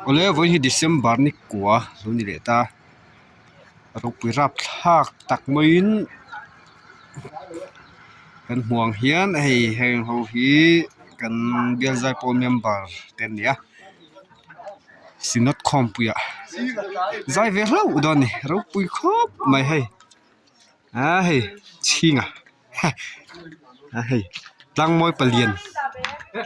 Awle vawiin hi December ni kua lo ni leh ta ropui rapthlak tak maiin kan hmuh ang hian hei heng ho hi kan bial zaipawl member te an ni a synod khawmpuiah zai ve hlauh dawn a ni ropui khawp mai hei aa hei chhinga. A hei tlangmawi palian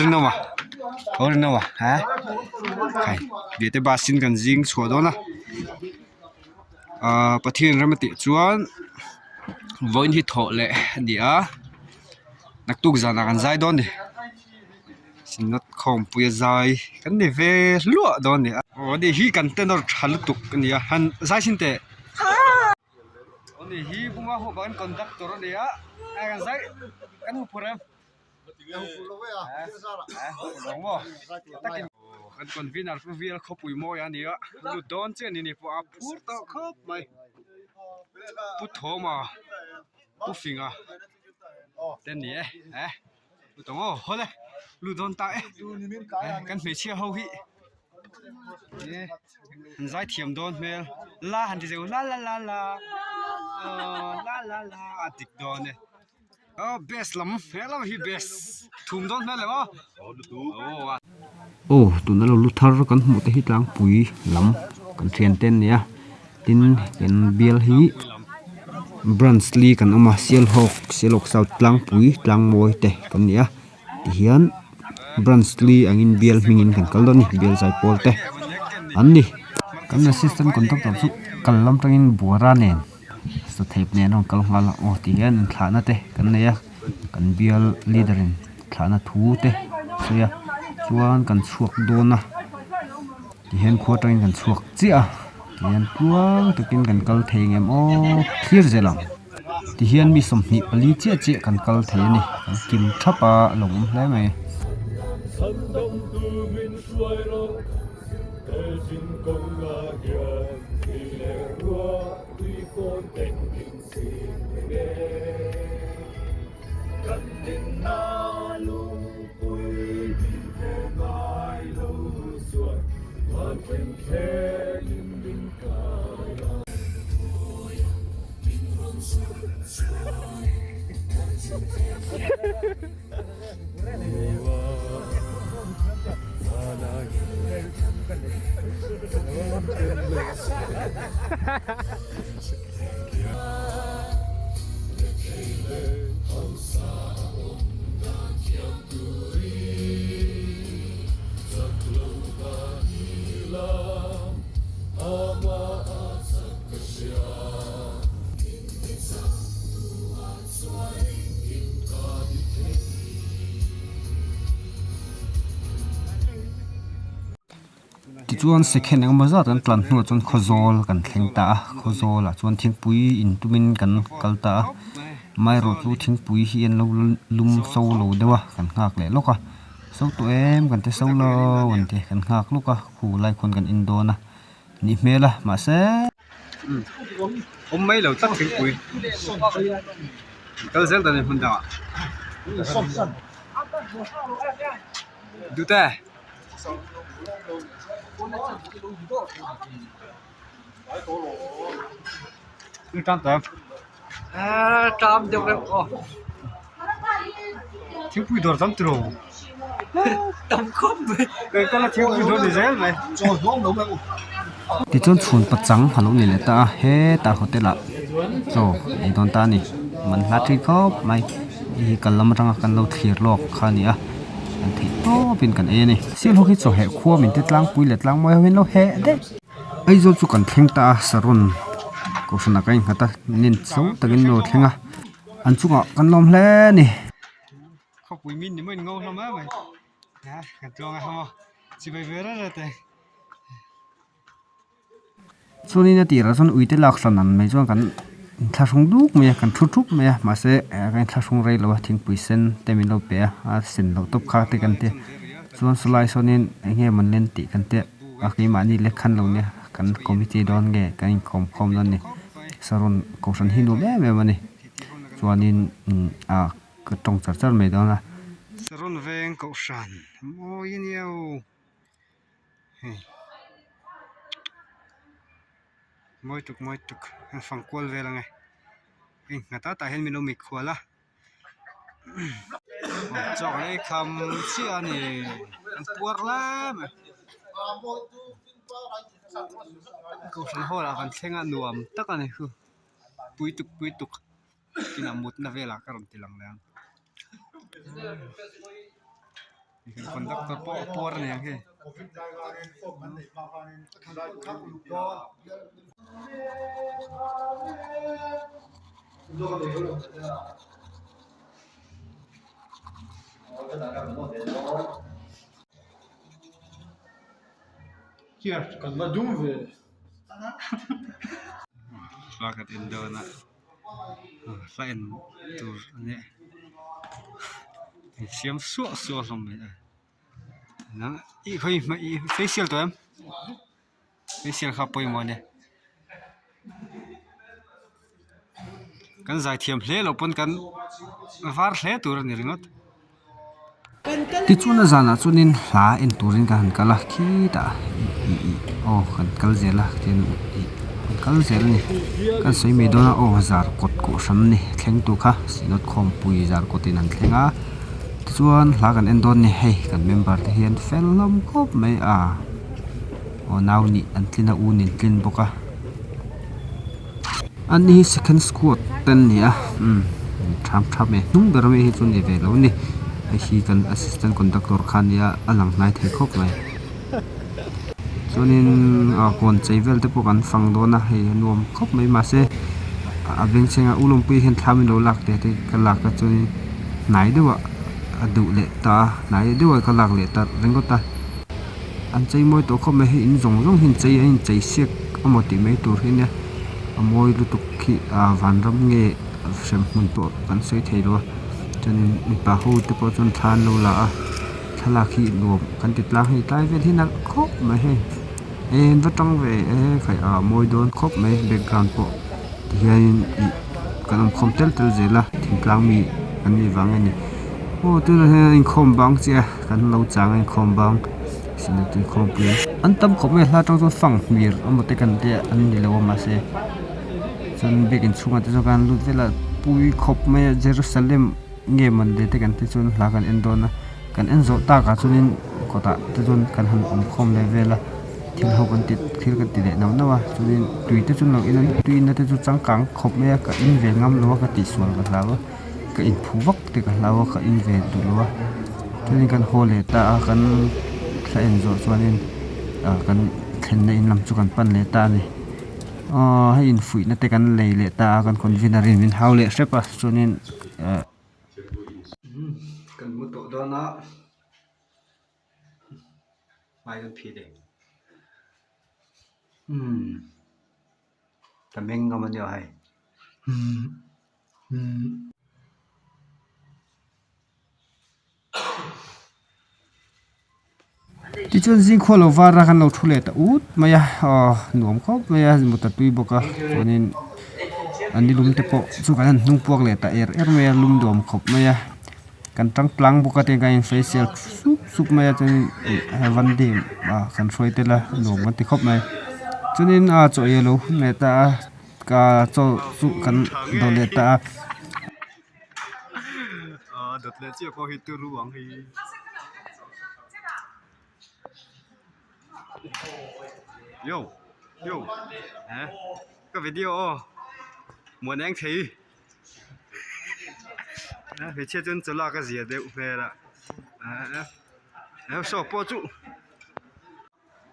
rinawma aw rinawma ha khai biate bus in kan zing chhuah dawn a ahh pathian rem a tih chuan vawiin hi thawh leh a ni a naktuk zanah kan zai dawn a ni synod khawmpui a zai kan ni ve hluah dawn a ni a aw ani hi kan tenor tha lutuk a ni a han zai chhin teh. Ani hi bunga ho bang conductor a ni a kan zai kan hu phur em kan convener chu vial khawpui mawi a ni a lut dawn chiah a ni pawh a phur tawh khawp mai pu thawma pu finga te an ni e eh lut ang aw haw le lut dawn ta e kan hmeichhia ho hi. An zai thiam dawn hmel la han ti zeuh la la la la aww la la la a dik dawn e aw best lam he lam hi best thum dawn hmel em aw Aw tuna lo lu thar kan hmuh te hi tlangpui lam kan thian te an ni a tin kan bial hi branch li kan awm a sialhawk sialhawk south tlangpui tlangmawi te kan ni a. Tihian branch li angin bial hmingin kan kal dawn a ni bial zaipawl te an ni. Kan assistant conductor chu kal lam tangin buara nen sathaip nen a rawn kal nghal a aw tihian inthlahna te kan nei a kan bial leader in thlahna thu te a sawi a chuan kan chhuak dawn a tihian khua tangin kan chhuak chiah a tihian tluang takin kan kal thei ang em aw thlir zel ang. Tihian mi 24 chiah chiah kan kal thei a ni kan kim thap a a lo awm hle mai. Tichuan second engemaw zat kan tlan hnuah chuan khawzawl kan thleng ta a khawzawlah chuan thingpui in tumin kan kal ta a amaherawh chu thingpui hi an lo lum so lo deuh a kan nghak leh lawk a so tawh em kan ti so lo an ti kan nghak lawk a khu lai khawn kan in dawn a nih hmel a mahse. Awm mai lo tlat thingpui kal zel dan in hmun dangah Dute Tan tawh em tam deuh reuh aw thingpui dawr tam tiro tam khawp mai kan kal a thingpui dawr ni zel mai. Tichuan chhun pachang a lo ni leh ta a hetah hotel ah chaw ei dawn ta a ni man hla thin khawp mai hei hi kal lam atanga kan lo thlir lawk kha a ni a kan theih tawp in kan ei a ni sialhawk hi chaw heh khua min ti tlangpui leh tlangmawi ho in lo heh daih. Aizawl chu kan thleng ta a saron kohhranah kan innghat a nen chho takin an lo thleng a an chungah kan lawm hle a ni. Khawpui min ni mai ngo hlawm em mai a kan tluang a hawng a chibai ve reng reng te. Chuanin a tirah chuan uite lak hran ang mai chuan kan inthlahrung duk mai a kan thu thup mai a mahse kan inthlahrung rei lo a thingpui sen te min lo pe a a sen loh tawp kha te kan ti chuan sawlai sawnin eng nge mawn len tih kan tia a keimahni lek khan lo nia kan committee dawn nge kan inkawm khawm dawn a ni saron kohhran hi nuam em em a ni chuanin ah ka tawng char char mai dawn a. Saron veng kohhran mawi a nia aw hei. Mawi tuk mawi tuk an fang kual vel ang e hei nghat ah tah hian min lo mikhual a chaw kan ei kham chiah a ni an puar lai mai kohhran hall ah kan thleng a nuam tak a ni khu pui tuk pui tuk inah mutna velah ka rawn ti lang leh ang. Conductor pawh a puar aniang hei. Thla kan en dawn a. Hla en tur a nia insiam suah suah hlawm mai a ih khawi ih facial tawh em facial kha pawimawh a nia kan zai thiam hle loh pawn kan var hle tur a ni ringawt. Tichuan a zanah chuanin hla en turin ka han kal a khitah ih ih aw kan kal zel a tian ih kan kal zel a ni kan sawi mai dawn a aw zar kawt kohhran a ni thleng tur kha synod khawmpui zar kawtin an thleng a tichuan hla kan en dawn a ni hei kan member te hian fel hlawm khawp mai a aw nau nih an tlin a u nih an tlin bawk a. An ni hi second squad te an ni a umm tham tham e hnung ber ami hi chu ni ve lo a ni hei hi kan assistant conductor kha a nia a lang hnai thei khawp mai chuanin ah kawn chei vel te pawh kan fang dawn a hei a nuam khawp mai mahse a bengchheng a u lawmpui hian thlam in lo lak teh te ka lak a chuanin hnai deuh ah a duh leh ta a hnai deuh ah ka lak leh ta ringawt a. An chei mawi tawh khawp mai hei in zawng zawng hi an chei a in chei siak amaw tih mai tur hi ania a mawi lutuk khi ah vanram nge hrem hmun pawh kan sawi thei lo a chuanin mipa ho te pawh chuan thla an lo la a thlalak hi nuam kan ti tlang hei tlai vel hi nalh khawp mai hei eng va tang ve e khai a mawi dawn khawp mai background pawh. Tihianin ih kan awm khawm tel tel zel a thingtlang mi an nih vang a ni aw tunah hian an inkhawm bang chiah a kan lo chang a inkhawm bang synod inkhawmpui an tam khawp mai a hla atang chuan fang hmir emaw te kan tia an ni lo a mahse chuan biakin chhungah te chuan kan lut vel a pui khawp mai a Jerusalem nge mawn le te kan ti chuan hla kan en dawn a. Kan en zawh takah chuanin kawtah te chuan kan han awm khawm leh vel a thil ho kan ti thil kan ti leh nauh nauh a chuanin tui te chu lo in a tui inna te chu changkang khawp mai a ka in ve ngam lo a ka tihsual ka hlau a ka inphu vak te ka hlau a ka in ve duh lo a chuanin kan haw leh ta a kan thla en zawh chuanin ah kan thlenna in lam chu kan pan leh ta a ni aw hei infuihna te kan lei leh ta a kan convener in min hau leh hrep a chuanin eh. Kan mu tawh dawn a hmai kan phih leh umm ka meng ngam a nia hei umm umm. Tichuan zingkhua lo var a kan lo thu leh ta ut mai a aw nuam khawp mai a mut a tui bawk a chuanin an ni lum te pawh chu kan han hnung puak leh ta er er mai a lum nuam khawp mai a kan tang tlang bawk a tin kan in facial sup sup mai a chuanin ih vande ah kan hruai tel a nuam kan ti khawp mai chuanin a chaw ei a lo hun leh ta a ka chaw chu kan dawh leh ta a. Dawt leh chiah pawh hi turu ang hei yo yo eh ka video aw muan eng thei eh hmeichhia chuan chaw lak a zia deuh hmel a eh eh saw pawh chu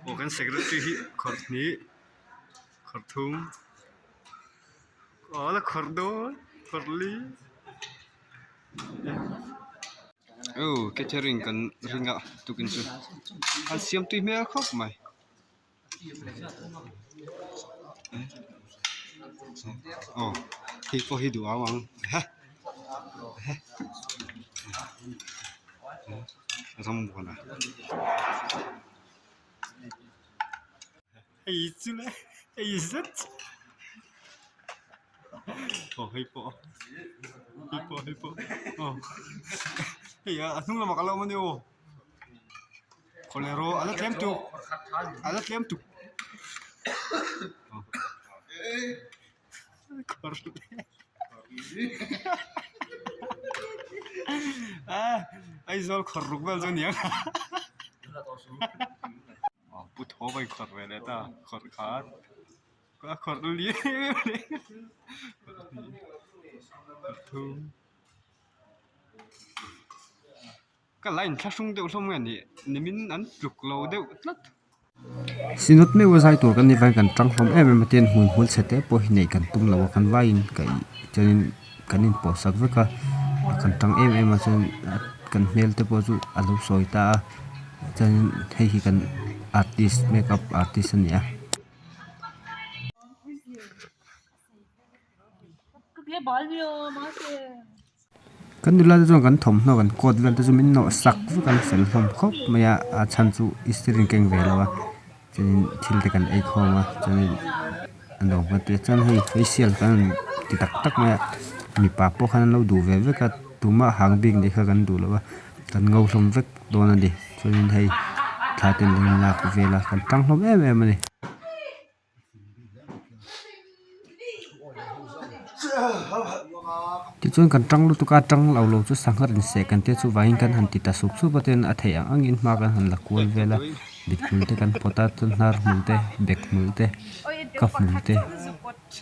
aw kan secretary hi khawrh hnih khawrh thum. Aw la khawrh dawn khawrh li aw catering kan ring a tukin chu an siam tui hmel khawp mai aw hei pawh hi duh au ang rammuana. Hei chu le hei zet aw hei pawh hei pawh hei pawh aw hei a hnung lamah ka lo awm a ni aw khawleh rawh a la tlem tuk a la tlem tuk. Aizawl khawr ruk vel chu a ni ang pu thaw a inkhawrh ve leh ta khawrh khat a khawrh liam leh khawrh hnih khawrh thum. Ka la inthlahrung deuh hlawm nge nih nimin an tluk lo deuh tlat. Synod meuh a zai tur kan ni vangin kan tang hlawm em em a tin hmun hmul chhe te pawh hi neih kan tum lo a kan vaiin ka ih chuanin kan inpawh sak vek a kan tang em em a chuan kan hmel te pawh chu a lo sawi ta a chuanin hei hi kan artist makeup artist a ni a. Kan nula te chuan kan thawmhnaw kan coat vel te chu min nawh sak vek a fel hlawm khawp mai a a chhan chu istiri an keng ve lo a chuanin thil te kan ei khawm a chuanin a nuam kan ti a chuan hei facial kan rawn ti tak tak mai a mipa pawh khan an lo duh ve vek a tumah hang bik nih kha kan duh lo a kan ngo hlawm vek dawn a ni chuanin hei thla te an lo inlak vel a kan tang hlawm em em a ni. Tichuan kan tang lutuk a tang lo lo chu sangha rawn seh kan tia chuvangin kan han ti ta sup sup a tin a theih ang angin hma kan han la kual vel a mit hmul te kan pawt a chuan hnar hmul te bek hmul te ka hmul te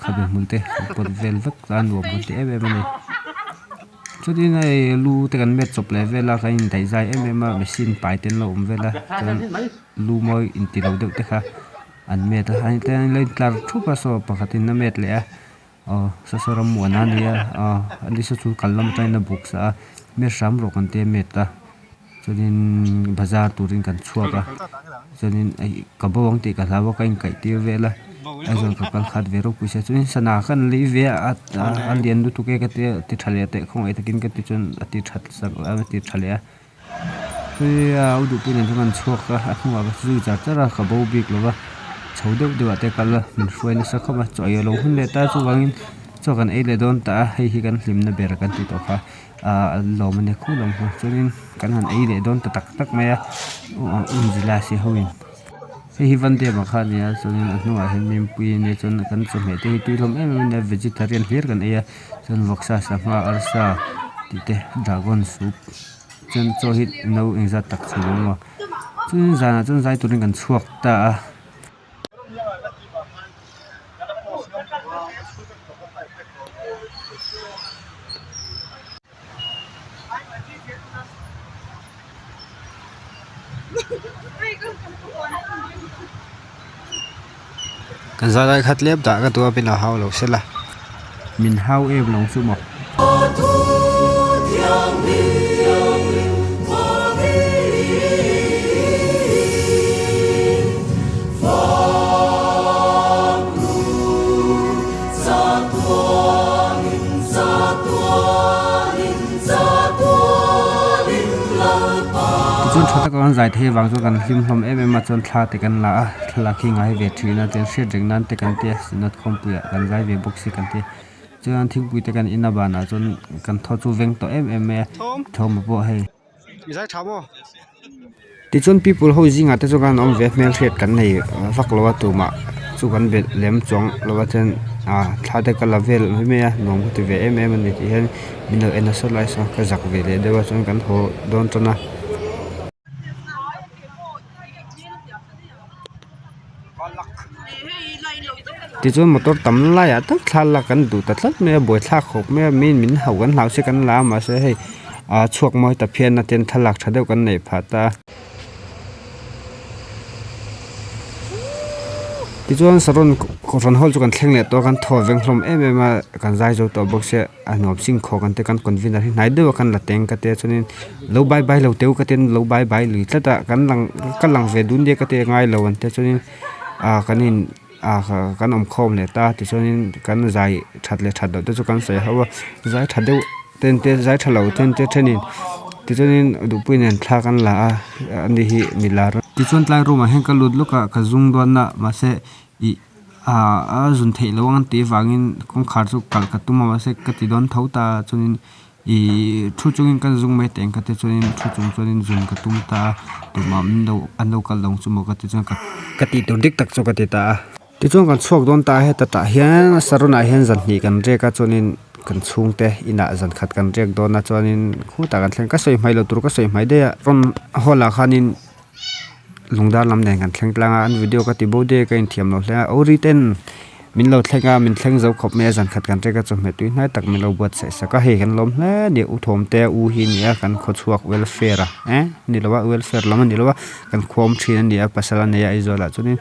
khabe hmul te kan pawt vel vek a nuam kan ti em em a ni. Chutin hei lu te kan met chawp leh vel a kan indaih zai em em a machine pai te an lo awm vel a chuan lu mawi inti lo deuh te kha an met a hei te an lo intlar thup a saw pakhatin a met leh a aw saw saw rammuana a nia aw ani saw chu kal lam atangin a buk sa a met hram rawh kan tia met a chuanin bazar turin kan chhuak a chuanin hei ka bo ang tih ka hlau a ka inkaih tir vel a Aizawl ka kal khat ve ropui sia chuanin sana kha an lei ve a a lian lutuk e ka tia ti tha leh teh khawngaih takin ka ti chuan a ti that sak a ti tha leh a. Chuia a duhpui nen chuan kan chhuak a a hnungah ka zui char char a ka bo bik lo va chho deuh deuh ah te kal a min hruai nasa khawp a chaw ei a lo hun leh ta chuvangin chaw kan ei leh dawn ta a hei hi kan hlimna ber kan tih tawh kha ahh an lawm a nia khul ang kha chuanin kan han ei leh dawn ta tak tak mai a unzila si ho in hei hi Vandema kha a ni a chuanin a hnungah hian Mimpuii a nia chuan kan chawhmeh te hi tui hlawm em em a nia vegetarian hlir kan ei a chuan vawksa sangha arsa tih te dragon soup. Chuan chaw hi no engzat tak chhum ang maw chuan zanah chuan zai turin kan chhuak ta a. Kan zai lai kha tlem dah ka duh a min lo hau lo sela. Min hau em lo chu maw. Tichuan tha taka kan zai thei avang chuan kan hlim hlawm em em a chuan thla te kan la a thlalak hi ngai ve thin a chuan hriat reng nan te kan tia synod khawmpuiah kan zai ve bawk si kan tia chuan thingpui te kan in a banah chuan kan thaw chu veng tawh em em mai a thawm pawh hei. Tichuan people ho zingah te chuan kan awm ve hmel hriat kan nei vak lo a tumah chu kan be lem chuang lo a chuan ah thla te ka la vel mai mai a nuam ka ti ve em em a ni tih hian min lo en nasa lai sawn ka zak ve leh deuh a chuan kan haw dawn tan a. Tichuan motor tam laiah tak thla lak kan duh ta tlat mai a buaithlak khawp mai a mi min hauh kan hlau se kan la a mahse hei ah chhuak mawi ta phian a ten thlalak tha deuh kan neih phah ta a. Tichuan saron kohhran hall chu kan thleng leh tawh a kan thaw veng hlawm em em a kan zai zo tawh bawk sia a nuam sing khawk ang te kan convener hi hnai deuh a kan la teng ka tia chuanin lo bye bye lo teu ka tia lo bye bye lui tlat a kan lang ka lang ve dun nia ka tia ngai lo ang tia chuanin ah kan in ah kan awm khawm leh ta tichuanin kan zai that leh that loh te chu kan sawi ho a zai tha deuh ten te zai tha lo ten te thenin tichuanin duhpui nen thla kan la a ani hi milar. Tichuan tlai room ah hian ka lut lawk a ka zung dawn a mahse ih ah a zun theih loh ang tih vangin kawngkhar chu kalh ka tum a mahse ka ti dawn tho ta a chuanin ihh thu chungin ka zung mai teh ang ka ti chuanin thu chung chuanin zun ka tum ta a tumah min lo an lo kal lo ang chu maw ka ti chuan ka tih tur dik tak chu ka ti ta a. Tichuan kan chhuak dawn ta a heta tah hian saron ah hian zan hnih kan riak a chuanin kan chhungte inah zan khat kan riak dawn a chuanin khutah kan thleng ka sawi hmai lo tur ka sawi hmai daih a rawn hall ah khanin lungdar lam nen kan thleng tlang a an video ka ti bo daih a ka inthiam lo hle a ori ten min lo thleng a min thleng zo khawp mai a zan khat kan riak a chawhmeh tui hnai tak min lo buatsaih sak a hei kan lawm hle a ni u thawmte u hi a ni a kan khawchhuak welfare a eh ni lo a welfare lam a ni lo a kan khuam thin a ni a pasal a nei a Aizawl ah chuanin.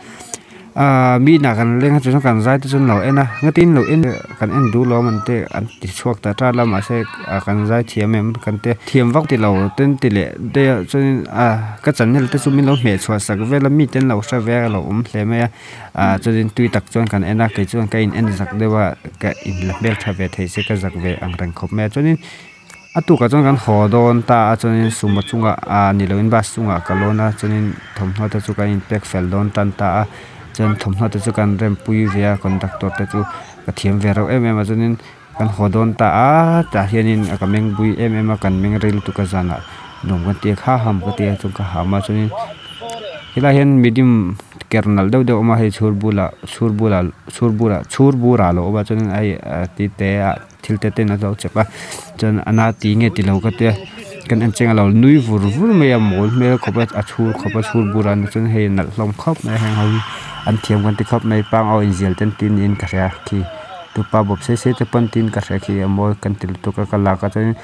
Ahh mi inah kan leng a chuan kan zai te chu an lo en a ngatin lo en kan en duh lo an te an ti chhuak ta ṭan a mahse ah kan zai thiam em kan tia thiam vak ti lo te an ti leh daih a chuanin ah ka channel te chu min lo hmeh chhuah sak vel a mite an lo hre ve a lo awm hle mai a ah chuanin tui tak chuan kan en a kei chuan ka in en zak deuh a ka in la hmeltha ve thei se ka zak ve ang reng khawp mai a chuanin. A tukah chuan kan haw dawn ta a chuanin sumo chungah ah ni loin bus chungah ka lawn a chuanin thawmhnaw te chu kan inpek fel dawn tan ta a chuan thawmhnaw te chu kan rempui ve a conductor te chu ka thiam ve reuh em em a chuanin kan haw dawn ta a tah hianin ka meng bui em em a kan meng rei lutuk a zanah nuam kan ti a kha ham ka ti a chuan ka ham a chuanin helaiah hian midim ker nalh deuh deuh a awm a hei chhur bulah chhur bulah chhur bulah chhur burah a lo awm a chuanin hei ti te ah. Thil te ten a lo chep a chuan a na ti nge tilo ka tia kan en chiang a lo nui vur vur mai a mawl hmel khawp a a chhur khawp a chhur bur a chuan hei nalh hlawm khawp mai a heng ho hi an thiam kan ti khawp mai pangau inzial te an ti niin ka hria khi tupa bawp sei sei te pawh an tiin ka hria khi a mawi kan ti lutuk a ka lak a chuanin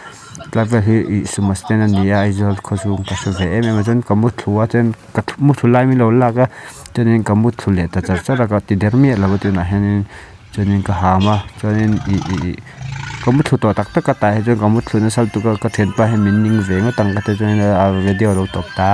tlai vel hi ih sumo stand a ni a Aizawl khawchhung ka hre ve em em a chuan ka muthlu a chuan ka muthlu lai min lo lak a chuanin ka muthlu leh ta char char a ka ti der miah lo a tunah hianin. Chuanin ka ham a chuanin ih ih ih ka mu thlu tawh tak tak a tah hi chuan ka mu thlu nasa lutuk a ka thianpa hian min ning ve ngawt ang ka ti chuan a video a lo tawp ta.